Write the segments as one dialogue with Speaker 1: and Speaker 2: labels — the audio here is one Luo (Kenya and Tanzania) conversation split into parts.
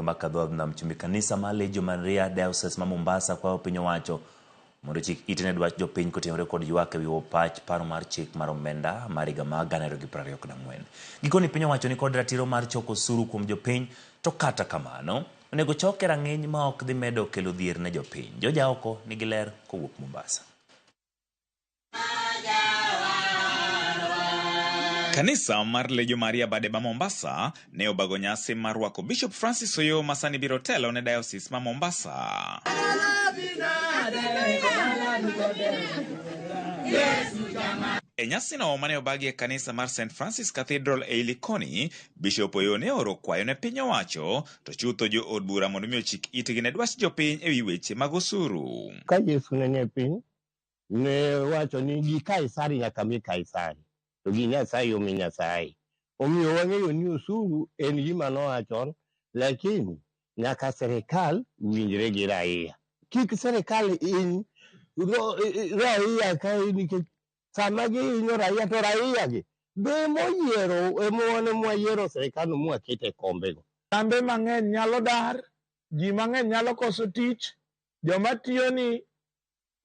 Speaker 1: gwenge ma Kadhodh Nam Chumbi. Kanisa mar Legio Maria Diocese ma Mombasa kwayo piny owacho mondo ochik ite ne dwach jopiny kotenore kod ywak ewi opach paro mar chik mar omenda mar higa mar 2024. Gikoni piny owacho ni kod ratiro mar choko osuru kuom jopiny to kata kamano onego choke e rang'iny ma ok dhi medo kelo dhier ne jopiny. George Aoko nigi ler kowuok Mombasa.
Speaker 2: Kanisa mar Legio Maria Bade ma Mombasa ne obago nyasi mar rwako Bishop Francis Oyoo ma sani biro telo ne Diocese ma Mombasa. E nyasino mane obagi e kanisa mar St Francis Cathedral ei Likoni, Bishop Oyoo ne oro kwayo ne piny owacho to chutho jo od bura mondo mi ochik itgi ne dwach jopiny e wi weche mag osuru.
Speaker 3: Ka Yesu ne nie piny, ne wacho ni gi Kaisari nyaka mi Kaisari, to gi Nyasaye omi Nyasaye. Omiyo wang'eyo ni osuru en gima noa chon, lakini nyaka sirikal winjre gi raia. Kik sirikal hiny raia ka nikech sama gihinyo raia to raia gi be emoyiero ema wan ema wayiero sirikal no mwakete e kombego.
Speaker 4: Kambe mang'eny nyalo dar, ji mang'eny nyalo koso tich, joma tiyo ni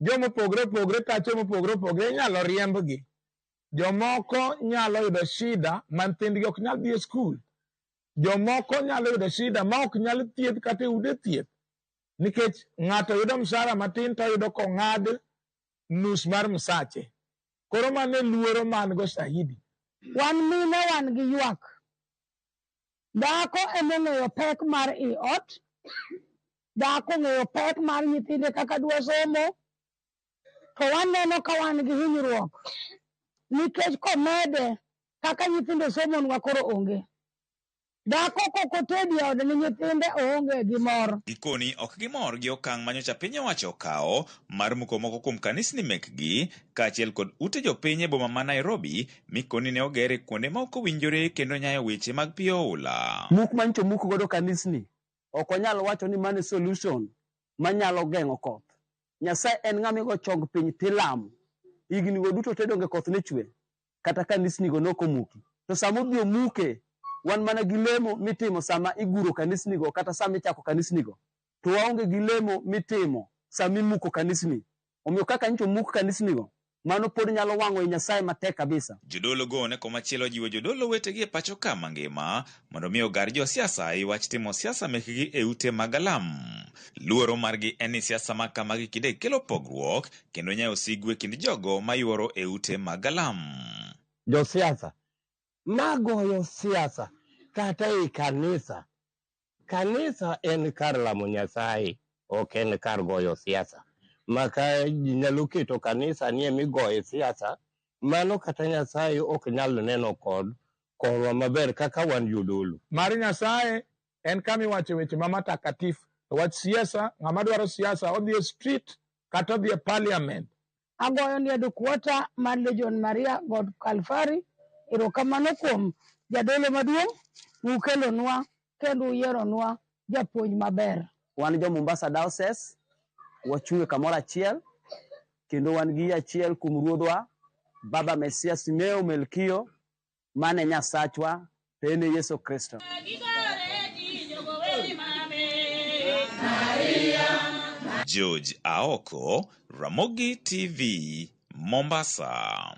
Speaker 4: joma opogore opogore tache mopogore opogore inyalo riembgi. Jomoko nyalo yudo shida ma nyithindgi ok nyal dhi e skul. Jomoko nyalo yudo shida ma ok nyal thiedh kata e ute thieth nikech ng'ato yudo msara matin to oyudo kong'ad nus mar msache. Koro mano e luoro ma an go saidi.
Speaker 5: Wan mine wan gi ywak. Dhako emong'eyo pek mar i ot. Dhako ong'eyo pek mar nyithinde kaka dwa somo. To waneno ka wan gi hinyruok nikech komede kaka nyithindo somonwa koro onge. Dhako kok otedi e ode ne nyithinde oonge gi mor.
Speaker 2: Gikoni ok gimor gi okang' manyocha piny owacho okawo mar muko moko kuom kanisni mekgi kaachiel kod ute jopiny e boma ma Nairobi mikoni ne oger e kuonde ma ok owinjore kendo nyayo weche mag pi oula.
Speaker 6: Muk manyicho omuk godo kanisni ok wanyal wacho ni mano e solution manyalo geng'o koth. Nyasaye en ng'ama igo chong piny tilamo. Higni go duto te donge koth ne chwe? Kata kanisnigo ne ok omuki. To sama odhi omuke, wan mana gi lemo mitimo sama iguro kanisnigo kata sama ichako kanisnigo. To waonge gi lemo mitimo sama imuko kanisni. Omiyo kaka nyicha omuk kanisnigo, mano pod nyalo wang'o i Nyasaye matek kabisa.
Speaker 2: Jodolo go ne komachielo ojiwo jodolo wetegi e pacho ka mangima mondo mi ogar josiasa e wach timo siasa mekgi e ute mag alam. Luoro margi en ni siasa ma kamagi kinde kelo pogruok kendo nyayo sigu e kind jogo mayuoro e ute mag alam.
Speaker 3: Josiasa magoyo siasa kata e kanisa Kanisa en kar lamo Nyasaye, ok en kar goyo siasa. Ma ka ji nyalo keto kanisa ni ema igoye siasa, mano kata Nyasaye ok nyal neno kod korwa maber kaka wan jodolo.
Speaker 4: Mar Nyasaye en kama iwache weche ma matakatifu. To wach siasa, ng'ama dwaro siasa odhi e street kata odhi e parliament.
Speaker 5: Agoyo ni headquarter mar Legion Maria God Kalfari erokamano kuom jadolo maduong' mukelonwa kendo uyieronwa japuonj maber.
Speaker 6: Wan jo Mombasa Diocese wachung' e kamoro achiel kendo wan gi yie achiel kuom Ruodhwa Baba Mesia Simeo Melkio Mano e Nyasachwa, to en e Yesu Kristo.
Speaker 2: George Aoko, Ramogi TV, Mombasa.